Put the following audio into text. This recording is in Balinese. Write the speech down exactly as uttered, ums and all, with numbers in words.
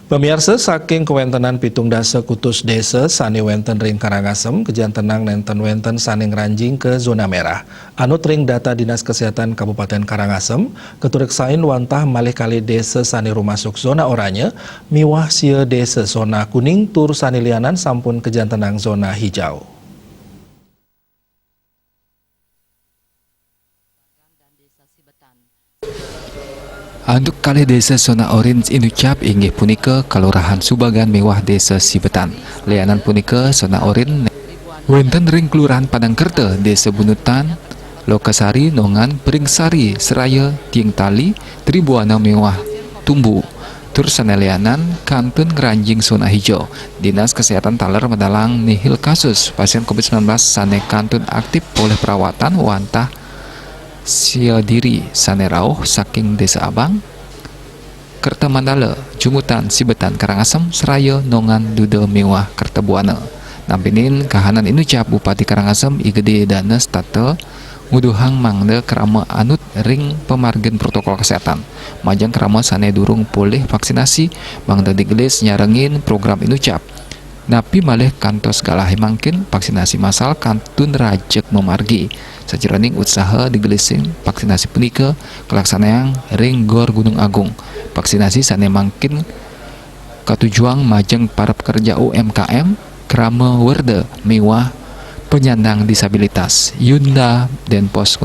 Pamiarsa, saking kawéntenan pitung dasa kutus désa sané wénten ring Karangasem, kajantenang nénten wénten sané ngranjing ka zona merah. Anut ring data Dinas Kesehatan Kabupatén Karangasem, katureksain wantah malih kalih désa sané rumasuk zona oranye, miwah sia désa zona kuning tur sané lianan sampun kajantenang zona hijau. Antuk kalih désa zona orange inucap inggih punika Kalurahan Subagan miwah Désa Sibetan. Lianan punika zona orange wénten ring Kelurahan Padang Kerta, Désa Bunutan, Lokasari, Nongan, Paringsari, Seraya, Tiing Tali, Tribuana miwah Tumbu. Tur sané lianan kantun ngranjing zona hijau. Dinas Kesehatan taler medalang nihil kasus pasién covid sembilan belas sané kantun aktif polih perawatan wantah sia diri sané rauh saking Désa Abang, Kerta Mandala, Jumbutan, Sibetan, Karangasem, Seraya, Nongan, Duda miwah Kerta Buana. Nampinin kahanan inucap, Bupati Karangasem I Gedé Dana Setata nguduhang mangda krama anut ring pamargin protokol kesehatan, majeng krama sané durung polih vaksinasi mangda digelis nyarengin program inucap. Napi malih kantos galahé mangkin, vaksinasi massal kantun rajeg mamargi. Sajeroning usaha digelisin vaksinasi punika kalaksanayang ring Gor Gunung Agung. Vaksinasi sané mangkin katujuang majeng para pekerja U M K M, krama werda miwah penyandang disabilitas. Yunda Denpos.